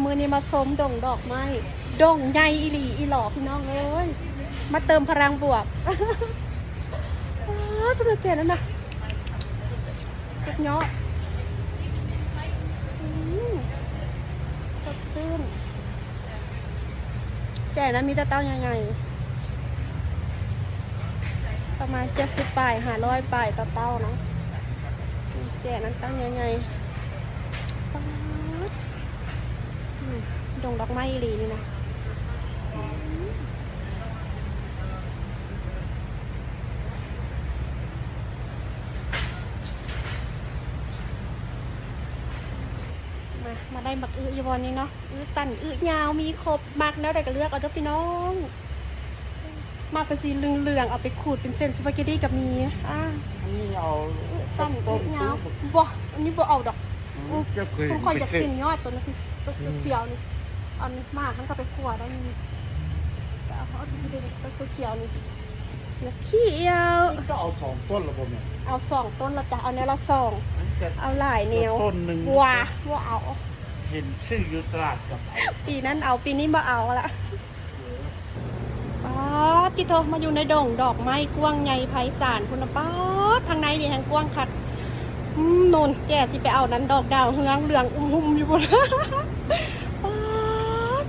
ມື້ນີ້ມາຊົມດົງດອກໄມ້ ດົງໃຫຍ່ອີ່ຫຼີອີ່ຫຼໍພີ່ນ້ອງເອີຍ ມາເຕີມພະລັງບວກ. ອ້າ ເພິ່ນວ່າແຈນັ້ນນະ ສຸດຍອດ ອືມ ສົດຊື່ນ. ແຈນະມີແຕ່ເຕົ້າໃຫຍ່ໆ ປະມານເຈັດສິບປາຍ ຫ້າຮ້ອຍປາຍຕໍ່ເຕົ້າເນາະ. ແຈນະເຕົ້າໃຫຍ່ໆ ປາດ ອືມ ດົງດອກໄມ້ອີ່ຫຼີນີ້ນະ. ມາ ມາໄດ້ໝາກອຶຢູ່ບ່ອນນີ້ເນາະ ອຶສັ້ນອຶຍາວມີຄົບ ມັກແນວໃດກໍເລືອກເອົາເດີ້ພີ່ນ້ອງ. ມັກເປັນສີເຫຼືອງໆ ເອົາໄປຂູດເປັນເສັ້ນສະປາເກັດຕີກໍມີ. ອ່າ ອັນນີ້ເອົາ ອຶສັ້ນອຶຍາວ ບໍ່ ອັນນີ້ບໍ່ເອົາດອກ. ອືມ ອືມ ຂອງຂ້ອຍຢາກກິນຍອດໂຕນັ້ນ ໂຕຂຽວໆນີ້ ເອົານີ້ ໝາກມັນກໍໄປຂົ້ວໄດ້ນີ້ ກໍເອົາ ເອົາໂຕຂຽວໆນີ້. ຂຽວ ຂຽວ ເຈົ້າເອົາສອງຕົ້ນແລ້ວບໍ່ແມ່? ເອົາສອງຕົ້ນແລ້ວຈ້ະ ເອົາແນວລະສອງ ເອົາຫຼາຍແນວ ຕົ້ນໜຶ່ງ ບໍ່ ບໍ່ເອົາ ເຫັນຊື້ຢູ່ຕະຫຼາດກັບ ປີນັ້ນເອົາ ປີນີ້ບໍ່ເອົາລະ. ປາດ ຕິໂທ ມາຢູ່ໃນດົງດອກໄມ້ກວ້າງໃຫຍ່ໄພສານພຸ້ນນະ ປາດ ທາງໃນນີ້ແຮ່ງກວ້າງຄັກ. ອືມ ໂນ່ນ ແຈຊິໄປເອົານັ້ນ ດອກດາວເຮືອງເຫຼືອງອຸ້ມຫຸ້ມຢູ່ພຸ້ນ. ປາດ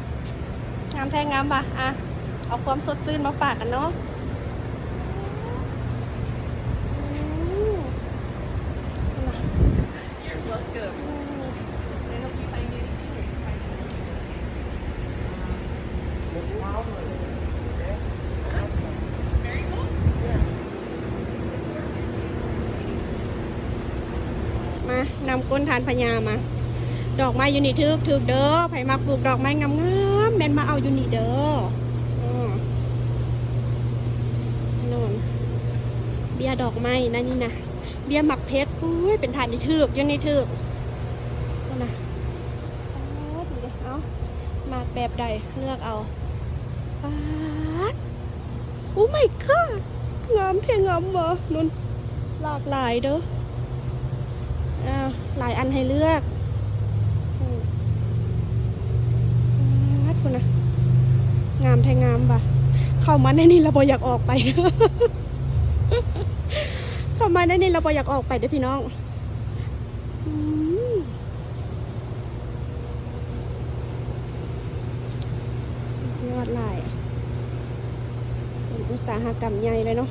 ງາມແທ້ງາມວ່າ ອ່ະ ເອົາຄວາມສົດຊື່ນມາຝາກກັນເນາະ. ອືມ ມາ ນຳກົ້ນທ່ານພະຍາມາ. ດອກໄມ້ຢູ່ນີ້ຖືກໆເດີ້ ໃຜມັກປູກດອກໄມ້ງາມໆ ແມ່ນມາເອົາຢູ່ນີ້ເດີ້. ອືມ ແນ່ນອນ ເບ້ຍດອກໄມ້ນະນີ້ນະ ເບ້ຍໝາກເພັດ ໂອ້ຍ ເປັນຖາດນີ້ຖືກ ຢູ່ນີ້ຖືກ ພຸ້ນນະ. ໂອ້ ເອົາ ມັກແບບໃດເລືອກເອົາ. ປາດ Oh my god ງາມແທ້ງາມວ່າ ນັ້ນ ຫຼາກຫຼາຍເດີ້ ອ່າ ຫຼາຍອັນໃຫ້ເລືອກ. ອືມ ປາດ ພຸ້ນນະ ງາມແທ້ງາມວ່າ ເຂົ້າມາໃນນີ້ລະບໍ່ຢາກອອກໄປ ເຂົ້າມາໃນນີ້ລະບໍ່ຢາກອອກໄປເດີ້ພີ່ນ້ອງ. ອືມ ສຸດຍອດຫຼາຍ ເປັນອຸດສາຫະກຳໃຫຍ່ເລີຍເນາະ.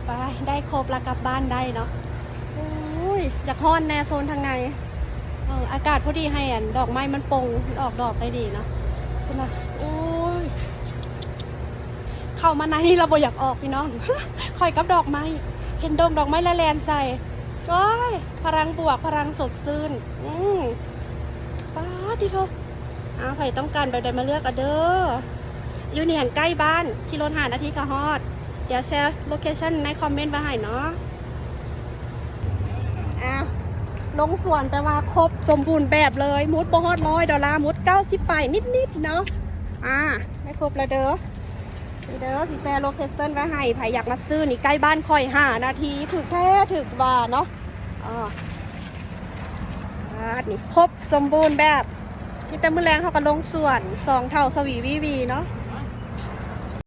ໄປ ໄດ້ຄົບລະກັບບ້ານໄດ້ເນາະ. ໂອ້ຍ ຢາກຮ້ອນແດ່ໂຊນທາງໃນ ເອີ ອາກາດພໍດີໃຫ້ອັນດອກໄມ້ມັນປົ່ງ ມັນອອກດອກໄດ້ດີເນາະ. ພຸ້ນນະ ໂອ້ຍ ເຂົ້າມາໃນນີ້ລະບໍ່ຢາກອອກພີ່ນ້ອງ ຂ້ອຍກັບດອກໄມ້ ເຫັນດົງດອກໄມ້ລະແລ່ນໃສ່ ໂອ້ຍ ພະລັງບວກ ພະລັງສົດຊື່ນ. ອືມ ປາດຕິໂທ ອ້າວ ໃຜຕ້ອງການແບບໃດມາເລືອກເອົາເດີ້. ຢູ່ນີ້ຫັ້ນໃກ້ບ້ານ ຂີ່ລົດຫ້ານາທີກໍຮອດ. ດຽວແຊໂລເຄຊັນໃນຄອມເມັນໄວ້ໃຫ້ເນາະ. ອ້າວ ລົງສວນແປວ່າຄົບສົມບູນແບບເລີຍ ໝົດບໍ່ຮອດຮ້ອຍດອນລາ ໝົດເກົ້າສິບປາຍນິດໆເນາະ. ອ່າ ໄດ້ຄົບແລ້ວເດີ້ ນີ້ເດີ້ ຊິແຊໂລເຄຊັນໄວ້ໃຫ້ ໃຜຢາກມາຊື້ນີ້ ໃກ້ບ້ານຂ້ອຍຫ້ານາທີ ຖືກແທ້ຖືກວ່າເນາະ. ອ່າ ນີ້ຄົບສົມບູນແບບ ມີແຕ່ມື້ແລງເຮົາກໍລົງສວນ ສອງເຖົ້າສະຫວີວີຫວີເນາະ.